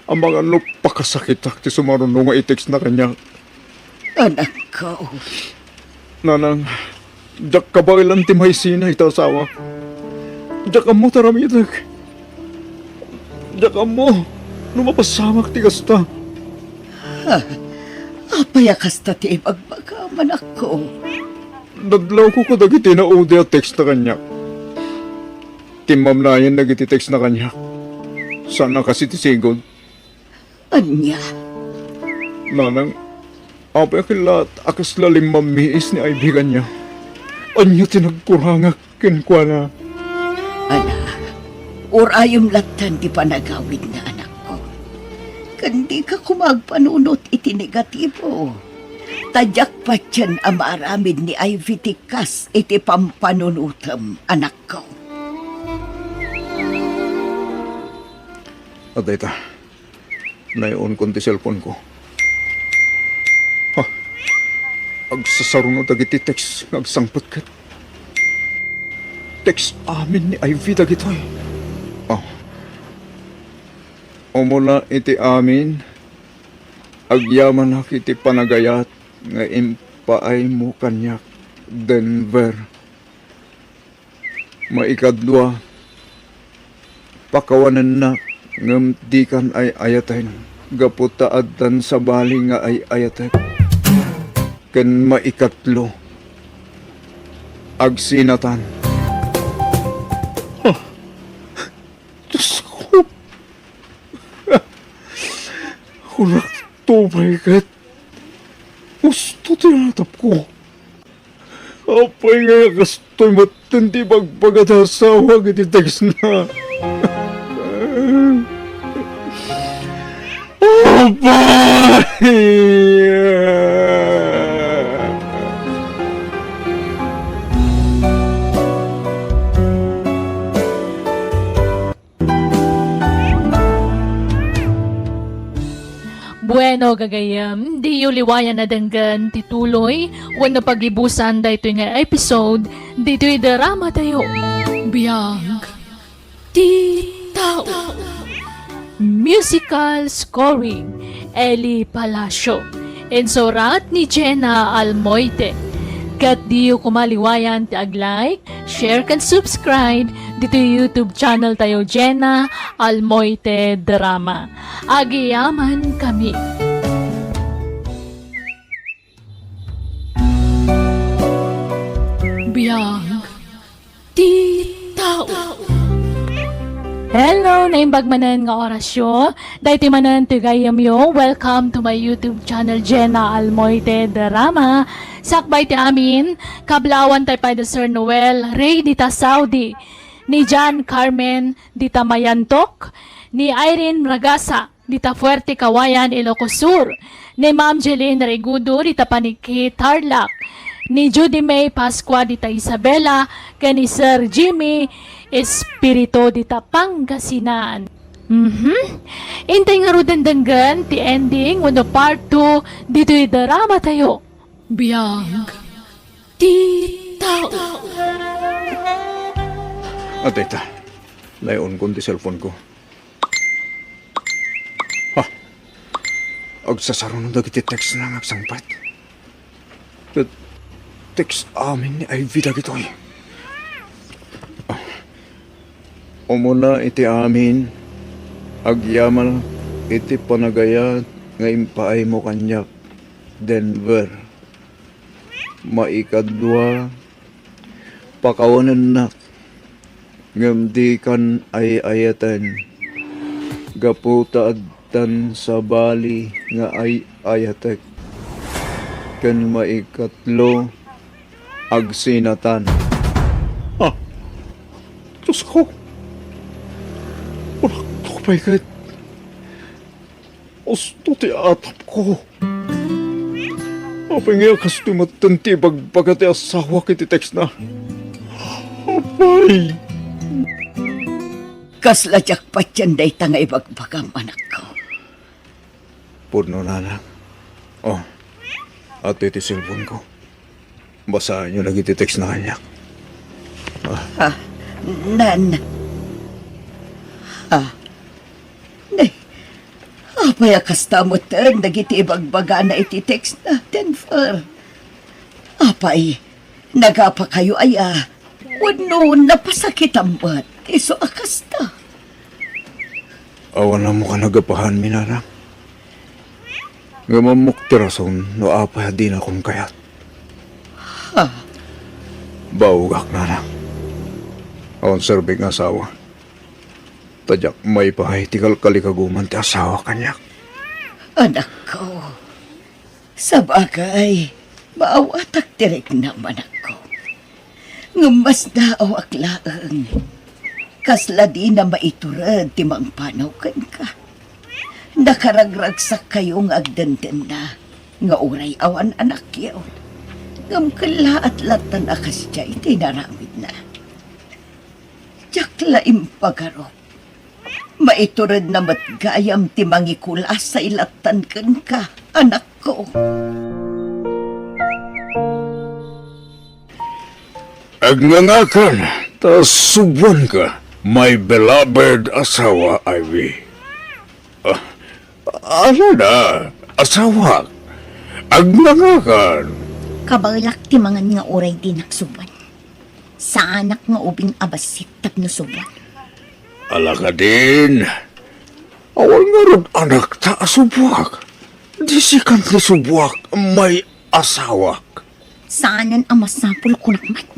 Amangan no pakasakitak ti sumaruno nga i-text na kaniak. Anakko. Nanang, diak kabaelan ti maisina ita asawak. Diak ammo ti aramidek. Diak ammo no mapasamak ti kasta. Ha? Apay a kasta ti ibagbagam, anakko? Nadlawko kadagiti naudi a text na kaniak. Timmamnayen dagiti text na kaniak. Saan a kas iti sigud. Ania? Nanang, apay a ket la a kasla limmammiis ni Ivy kaniak? Ania ti nagkurangak kenkuana? Ala, urayem latta ti panagawidna, anakko. Ken dika koma agpanunot iti negatibo. Ta diak patien a maaramid ni Ivy ti kas iti pampanunotem, anakko. Adda ita. Nay-onkon ti cellphone-ko. Ha? Agsasaruno dagiti text nga agsangpet ket text amin ni Ivy dagitoy. Umuna iti amin, agyamanak iti panagayat nga impaaymo kaniak, Denver. Maikadua, pakawanennak ngem dikan ay-ayaten gapu ta addan sabali nga ay-ayatek. Ken maikatlo, agsinatan. Ah, Diosko! Kunakto pay ket, usto ti atapko. Apay nga kastoy metten ti ibagbaga ti asawak iti text na? Apay! Bueno, gagayyem, diyo liwayan a denggen ti tuloy wenno pagibusan daytoy nga episode ditoy drama tayo. Biag ti tao. Musical scoring, Eli Palacio. Insurat ni Jenna Almoite. Ket diyo koma liwayan ti ag-like, share ken subscribe ditoy YouTube channel tayo, Jenna Almoite Drama. Agyamankami. Biag ti tao. Hello, naimbag manen nga orasyo. Daytoy manen ti gayyemyo. Welcome to my YouTube channel, Jenna Almoite Drama. Sakbay ti amin, kablawan tayo pay da Sir Noel Rey dita Saudi, ni Jan Carmen dita Mayantok, ni Irene Ragasa dita Fuerte Kawayan, Ilocos Sur, ni Ma'am Jeline Regudo dita Panique, Tarlac, ni Judy May Pascua dita Isabela, ken ni Sir Jimmy Espirito dita Pangasinan. Mhm. Intay ngaruden denggen ti ending wenno part two ditoy drama tayo. Biag ti tao. Adda ita, nayon-on ti cellphone ko. Ha? Agsasaruno dagiti text na nga agsangpet. Ket text amin ni Ivy dagitoy. Ah. Umuna iti amin, agyamanak iti panagayat nga impaaymo kaniak, Denver. Maikadua, pakawanennak, ngem dikan ay-ayaten, gapu ta addan sabali nga ay-ayatek. Ken maikatlo, agsinatan. Ah, Diosko! Kunakto pay ket, usto ti atapko. Apay nga kastoy metten ti ibagbaga ti asawak iti text na? Apay! Kasla diak patien dayta nga ibagbagam, anakko. Pudno, nanang. Oh, adtoy ti cellphone ko. Basaenyo dagiti text na kaniak. Ah. Ah, nan. Ah. Nay, apay a kasta metten dagiti ibagbagana iti text na, Denver? Apay, nagapakayo aya? Wenno napasakitam met isu a kasta? Awan ammo a nagapahanmi, nanang. Ngem ammok ti rason no apay a dinakon kayat. Ha? Baogak, nanang. Awan serbik nga asawa. Ta diak maipaay ti kalkalikaguman ti asawa kaniak. Anakko, sabagay, maawatak ti riknam, anakko. Ngem masdaawak laeng. Kasla dina maitured ti mangpanaw kenka. Nakaragragsakkayo nga agdendenna nga uray awan anakyo, ngem kellaat lattan a kasdiay ti inaramidna. Diak la impagarup. Maituredna met gayam ti mangikulasay lattan kenka, anakko. Agnanakan ta suboanka, my beloved asawa, Ivy. Ah, alana, asawak? Agnangakan? Kabaelak ti mangan nga uray dinak subuan. Saanak nga ubing a bassit tapno subuan. Ala kadin, awan ngarud anakta a subuak. Di sikan ti subuak, may asawak. Saanen a masapul kunak met.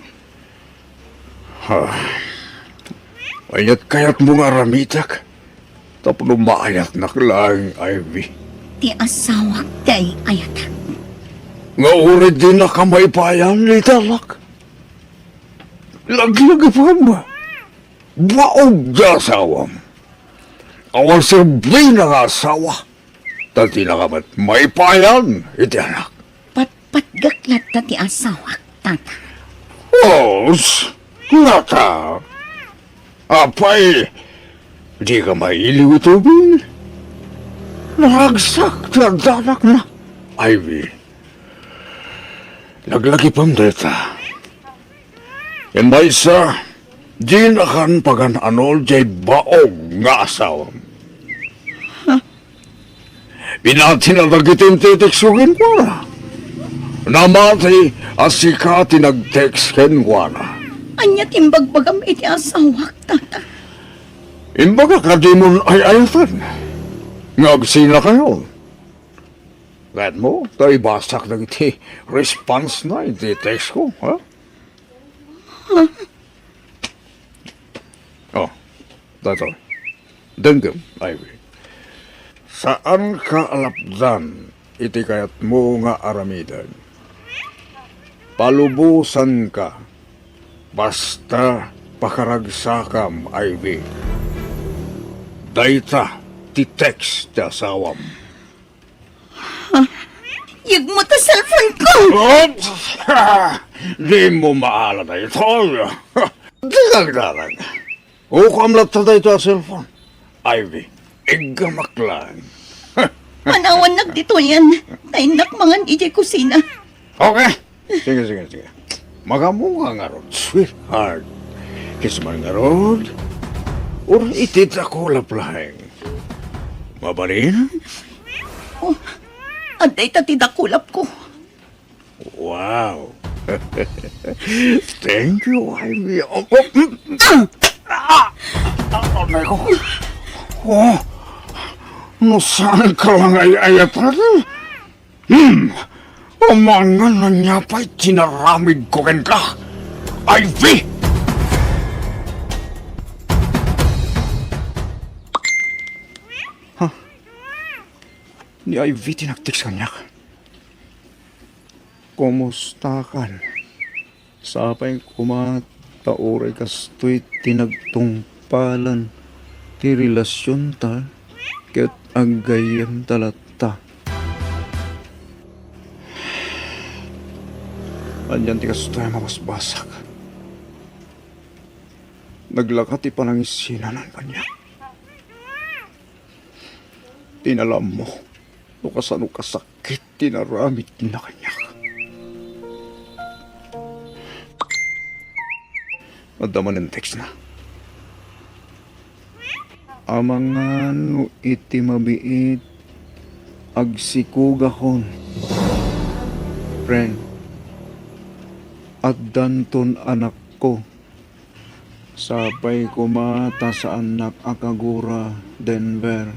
Ha? Aniat kayatmo nga aramidek tapno maayatnak laeng, Ivy? Ti asawak ti ay-ayatek. Nga uray dinaka maipayan iti alak. Laglagipem. Baog ti asawam. Awan serbina nga asawa. Ta dinaka met maipayan iti anak. Patpatgek latta ti asawak, tata. Os, nata. Apay, dika mailiw iti ubing? Naragsak ti addanakna, Ivy. Laglagipem dayta. Ken maysa, dinakan pagan-anol diay baog nga asawam. Pinatina dagiti inti-text ko kenkuana. Namati a sika ti nag-text kenkuana. Ania ti imbagbagam iti asawak, tata? Imbagak a dimon ay-ayaten nga agsinakayon. Kayatmo ta ibasak dagiti response na iti text ko, ha? Oh, daytoy. Denggem, Ivy. Saanka a lapdan iti kayatmo nga aramiden. Palubosanka. Basta pakaragsakam, Ivy. Dayta ti text ti asawam. Yegmo ta cellphone ko! Oops! Dimo maala daytoy. Dika agdarag. Ukoam latta daytoy a cellphone. Ivy, iggamak laeng. Manawannak ditoyen. Ta innak mangan idiay kusina. Okay. Sige, sige, sige. Magammoka ngarud, sweetheart. Kiss man ngarud. Uray iti dakulap laeng. Mabalin? Oh, adda ita ti dakulap ko. Wow. Thank you, Ivy. Oh, oh, mm, ah, ah, ah, aray ko. Oh, no saan ka lang ay-ayatan? Hmm, amangan ania pay ti naramid ko kenka, Ivy! Ha? Ni Ivy ti nag-text kaniak. Kumustakan? Sapay koma ta uray kastoy ti nagtungpalan ti relasionta ket aggayyemta latta. Anian ti kastoy a mabasbasak? Naglaka ti panangisinanan kaniak. Ti naammo no kasano kasakit ti naramidna kaniak. Adda manen textna. Amangan no iti mabiit, agsikogakon. Friend, addanton anakko. Sapay koma ta saannak a kagura, Denver.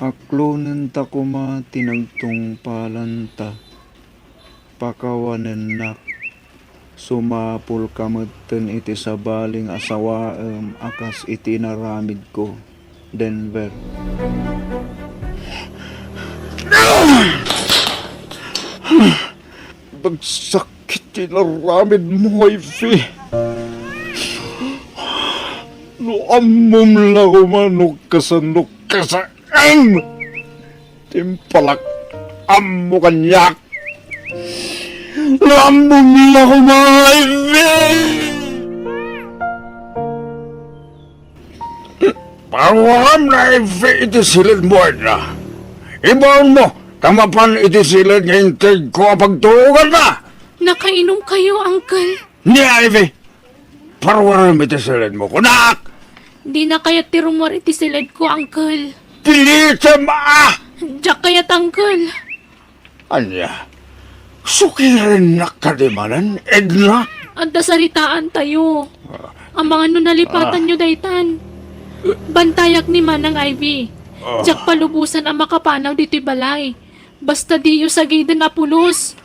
Aklonenta koma ti nagtungpalanta. Pakawanennak. Sumapulka metten iti sabali nga asawaem a kas iti inaramidko, Denver. Nagsakit ti inaramidmo, Ivy. No ammom la koma no kasano kasaan ti impalak-ammo kaniak. No ammom la koma, Ivy! Paruarem ni Ivy iti siled mo, Edna. Ibaonmo, ta mapan iti siled nga integko a pagtuloganna. Nakainom kayo, Uncle? Ni Ivy, paruarem iti siled mo, kunak! Dina kayat ti rumuar iti siledko, Uncle. pilitem a! Diak kayat, Uncle. Ania? Sukirennak kadi manen, Edna? Adda saritaantayo. Amangan no nalipatanyo daytan. Bantayak ni Manang Ivy. Ah. Diak palubosan a makapanaw ditoy balay. Basta diyo sagiden a pulos.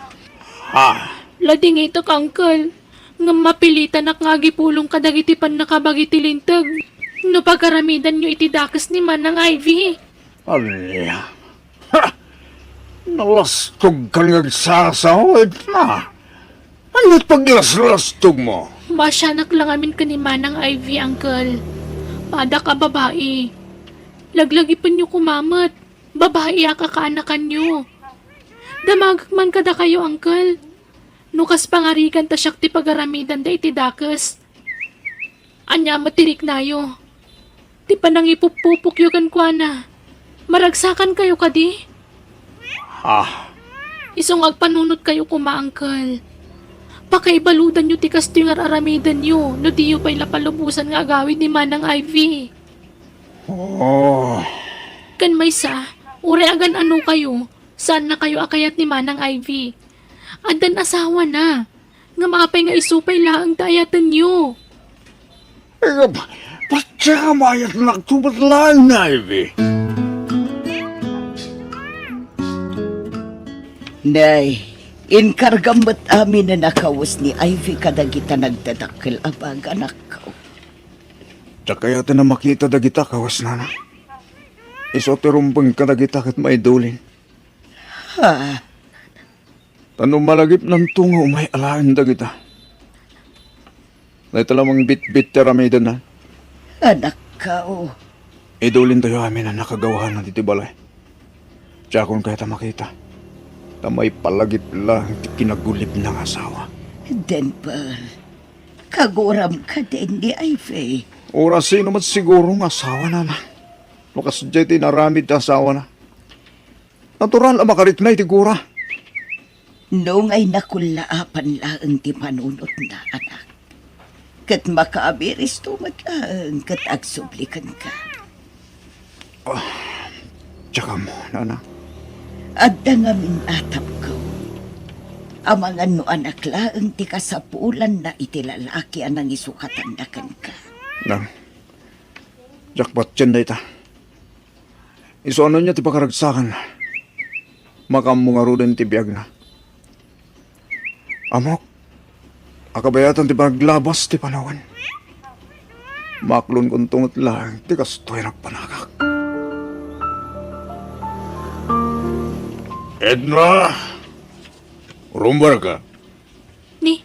Ha? Ladingitek, Uncle. Ngem mapilitanak nga agipulong kadagiti pannakabagi ti linteg no pagaramidanyo iti dakes ni Manang Ivy. Ania? Ha! Nalastogkan nga agsasao, Edna. Ania ti paglaslastogmo? Maasianak la ngamin ken ni Manang Ivy, Uncle. Padak a babai. Laglagipenyo koma met. Babai a kakaanakanyo. Damagek man kadakayo, Uncle. No kas pangarigan ta siak ti pagaramidanda iti dakes. Ania met ti riknayo? Ti panangipuppupokyo kenkuana, maragsakankayo kadi? Ah. Isu nga agpanunotkayo koma, Uncle. Pakaibaludanyo ti kastoy nga ar-aramidenyo no diyo pay la palubosan nga agawid ni Manang Ivy. Oh. Ken maysa, uray agan-anokayo, saannakayo a kayat ni Manang Ivy. Addan asawana. Ngem apay nga isu pay laeng ti ayatenyo? Eh, patya ka mayat naktupat laeng ni Ivy. Nay, inkargam met amin a nakawes ni Ivy kadagita nagdadakkel a baga, anakko. Diak kayaten a makita dagita kawesnana. Isu ti rumbeng kadagita ket maidulin. Ha? Ta no malagipnanto nga umay alaen dagita, dayta la mangbitbit ti aramidenna. Anakko. Idulintayo amin a nakagawanan iti balay. Diakon kayat a makita. Ta maipalagip laeng ti kinagulipna nga asawa. Dimple, kaguram kadin ni Ivy. Uray sino met siguro nga asawana, no kasdiay ti inaramid ti asawana. Natural a makarikna iti gura. No nga inakullaapan laeng ti panunotna, anak. Ket makaabiristo met laeng ket agsubli kenka. Ah, diak ammo, nana. Adda ngamin atapko. Amangan no anak laeng ti kasapulanna iti lalaki a nangisukatanna kenka. Nang, diak patien dayta. Isu a no ania ti pakaragsakanna, makaammo ngaruden ti biagna. Ammok a kabayatan ti panaglabas ti panawen. Maaklonkonto met laeng ti kastoy a nagpanagak. Edna! Rummuarka. Ni,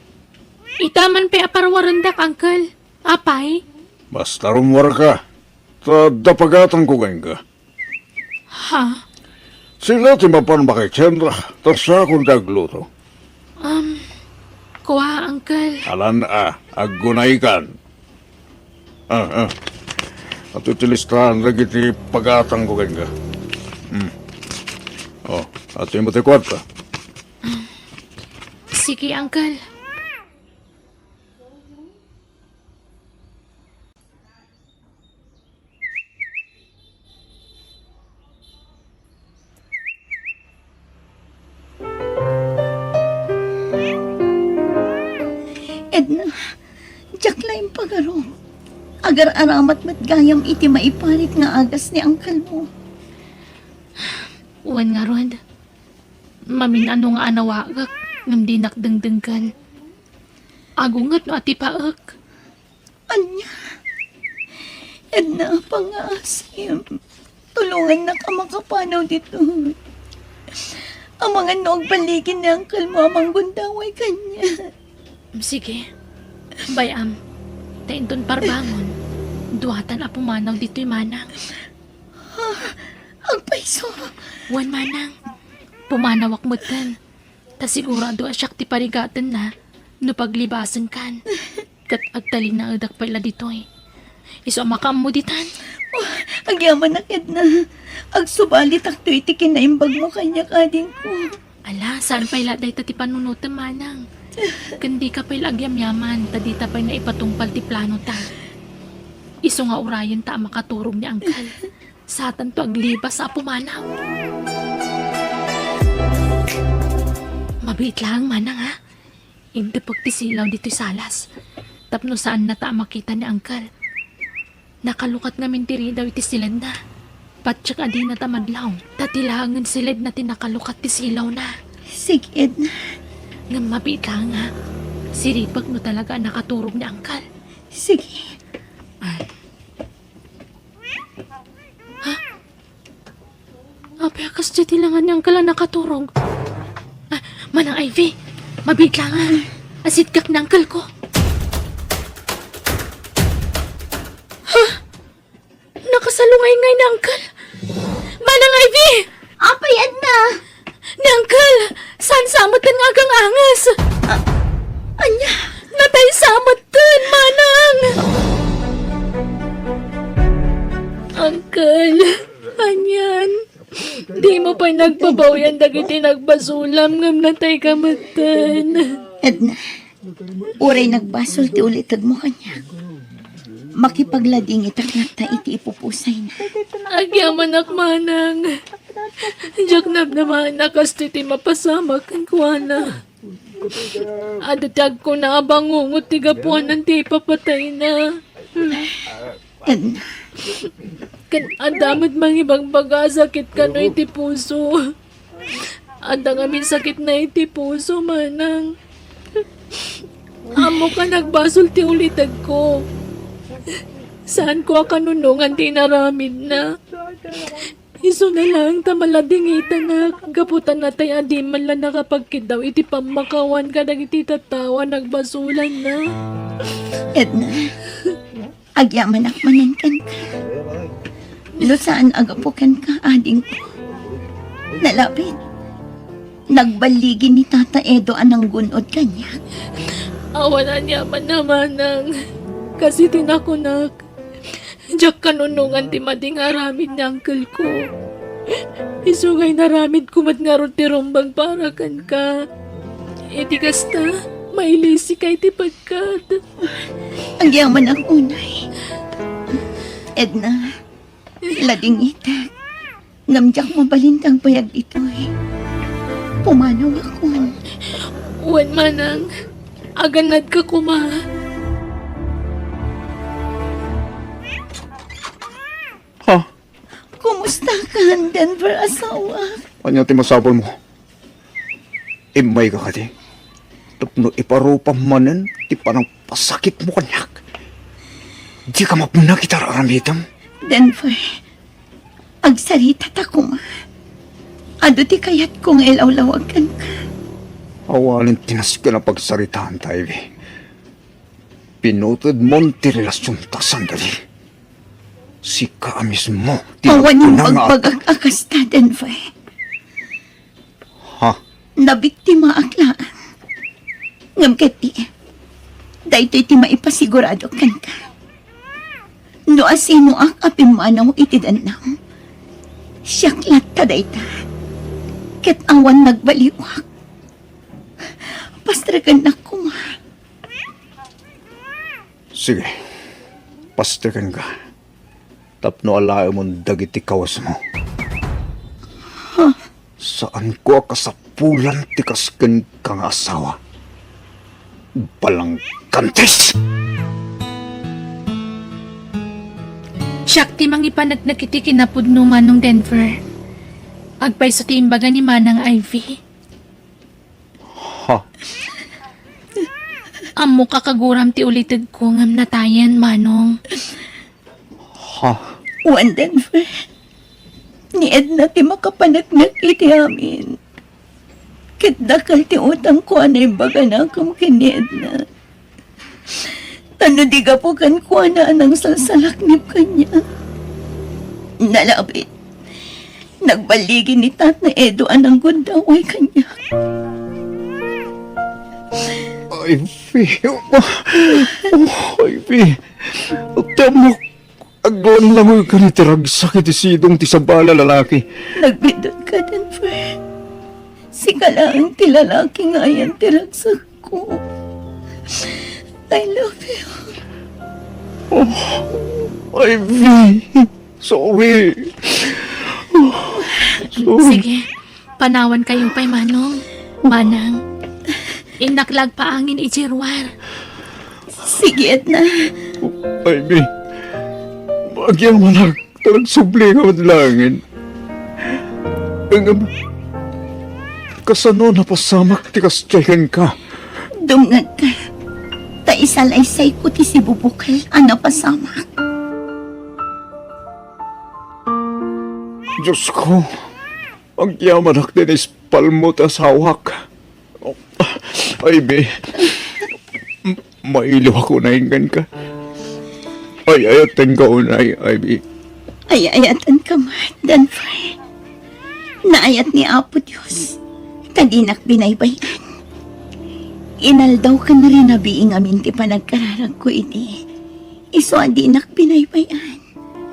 ita man pay a parwarendak, Uncle. Apay? Basta rummuarka. Ta adda pagatangko kenka. Ha? Sino ti mapan makitienda, ta siakon ti agluto. Um, kua, Uncle. Alan a, aggunaykan. Ah, ah. Adtoy ti listaan dagiti pagatangko kenka. Hmm. Oh, adtoy met ti kuarta. Sige, Uncle. Edna, diak la impagarup. Agar-aramat met gayam iti maiparit nga agas ni angkelmo. Wen ngarud, mamin-ano nga anawaek, ngem dinak dengdenggen. Agunget no atipaek. Ania? Edna, pangngaasim. Tulongannak a makapanaw ditoy. Amangan no agbaligen ni angkelmo a manggundaway kaniak. Sige. Bay-am, ta inton parbangon, duatan a pumanaw ditoy manang. Ha? Agpayso? Wen manang. Pumanawak metten. Ta sigurado a siak ti parigatenna no paglibasenkan. Ket agtalinaedak pay la ditoy. Isu a makaammo ditan. Oh, agyamanak, Edna. Agsubalitakto iti kinaimbagmo kaniak, adingko. Ala, saan pay la dayta ti panunotem, manang. Ken dika pay la agyamyaman, ta dita pay naipatungpal ti planota. Isu nga urayenta a makaturog ni angkel. Satanto aglibas, Apo Manang. Mabiit laeng, Manang, ha? Intepek ti silaw ditoy salas. Tapno saannata a makita ni Angkel. Nakalukat ngamin ti ridaw iti siledna. Patiek a dinata madlaw, ta ti laengen siledna ti nakalukat ti silawna. Sige, Edna. Ngem mabiit laeng, ha? Siripek no talaga a nakaturog ni Angkel. Sige. Ah. Ha? Apay a kasdiay ti lengan ni Angkel a nakaturog? Ah, Manang Ivy, mabiit laeng, ha? Asitkak ni Angkelko. Ha? Nakasalungay ngay ni Angkel. Manang Ivy! Apay, Edna? Ni Angkel! Saan sa metten nga agang-anges? Ah, ania? Natay sa metten, Manang! Angkel, anian? Dimo pay nagbabawian dagiti nagbasolam ngem natayka metten. Edna, uray nagbasol ti ulitegmo kaniak, makipagladingitak latta iti ipupusayna. Agyamanak, Manang. Diak namnamaen a kastoy ti mapasamak kenkuana. Adda ti agkuna a bangungot ti gapuanan ti ipapatayna. Edna. Ken adda met mangibagbaga a sakit kano iti puso. Adda ngamin sakitna iti puso, Manang. Ammok a nagbasol ti ulitegko. Saanko a kanunongan ti inaramidna. Isuna laeng ta maladingitanak gapu ta natay a dimman la nakapagkiddaw iti pammakawan kadagiti tattao a nagbasolanna. Edna, agyamanak manen kenka. No saan a gapu kenka, adingko. Nalabit, nagballigi ni Tata Edo a nanggun-od kaniak. Awan aniamanna, Manang. Kas iti nakunak, diak kanunongan ti madi nga aramid ni angkelko. Isu nga inaramidko met ngarud ti rumbeng para kenka. Iti kasta, mailisika iti pagkat. Agyamanak unay. Edna, ladingitek. Ngem diak mabalin ti agbayag ditoy. Pumanawakon. Wen, Manang, agannadka koma. Ha? Kumusta ka, Denver, asawa? Ania ti masapulmo? Immayka kadi tapno iparupam manen ti panangpasakitmo kaniak. Dika mapnek iti ar-aramidem. Denver, agsaritata koma. Adu ti kayatko nga ilawlawag kenka. Awanen ti nasken a pagsaritaanta, Ivy. Pinutedmon ti relasionta sandali. Sika a mismo ti agkuna nga... Awan imbagbaga a kasta, Denver. Ha? Nabiktimaak laeng. Ngem ketdi, daytoy ti maipasigurado kenka. No asinoak a pimmanaw iti dennam, siak latta dayta. Ket awan nagbaliwak. Pastrekennak koma. Sige, pastrekenka tapno alaemon dagiti kawesmo. Saanko a kasapulan ti kas kenka nga asawa. Balangkantis! Siak ti mangipaneknek iti kinapudno, Manong Denver. Agpayso ti imbaga ni Manang Ivy. Ha? Ammok a kaguram ti ulitegko ngem natayen, Manong. Ha? Wen, Denver, ni Edna ti makapaneknek iti amin. Ket dakkel ti utangko a naimbaganakem ken ni Edna. Ta no di gapu kenkuana a nangsalsalaknib kaniak, nalabit, nagballigi ni Tatay Edo a nangguddaway kaniak. Ivy, oh, Ivy, ti ammok, aglanglangoyka iti ragsak iti sidong ti sabali a lalaki. Nagbiddut ka, Denver. Sika laeng ti lalaki nga ayan ti ragsak ko. I love you. Oh, Ivy, sorry. Sige, panawankayo pay, Manong. Manang, innak la agpaangin idiay ruar. Sige, Edna. Ivy, agyamanak ta nagsubli ka met laengen. Ngem, kasano a napasamak ti kasdiay kenka? Dumngegka, ta isalaysayko ti sibubukel a napasamak. Diosko, agyamanak ti naispalmo ti asawak. Ivy, mailiwak unay kenka. Ay-ayatenka unay, Ivy. Ay-ayatenka met, Denver. Naayat ni Apo Dios ta dinak binaybay-an. Inaldaw ken rinabii ngamin ti panagkararagko idi. Isu a dinak binaybay-an.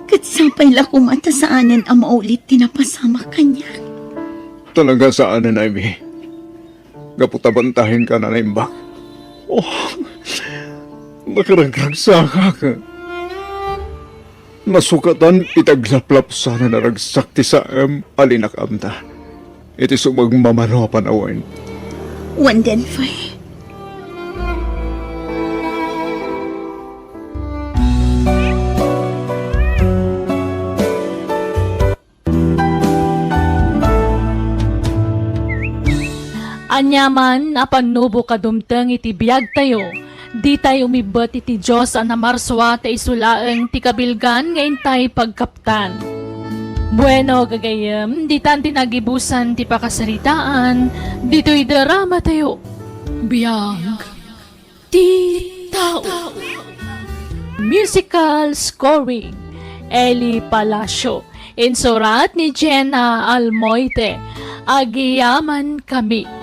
Ket sapay la koma ta saanen a maulit ti napasamak kaniak. Talaga saanen, Ivy. Gapu ta bantahenka a naimbag. Oh, nakaragragsakak. Nasukatan iti aglaplapsan a naragsak ti saem a linakaamta iti sumagmamano a panawen. Wen, Denver. Aniaman a pannubok a dumteng iti biagtayo, ditay umibbet iti Dios a namarsua ta isu laeng ti kabilgan nga intay pagkaptan. Bueno, gagayyem, ditan ti nagibusan ti pakasaritaan, ditoy dramatayo. Biag ti tao. Musical scoring, Eli Palacio. Insurat ni Jenna Almoite. Agyamankami.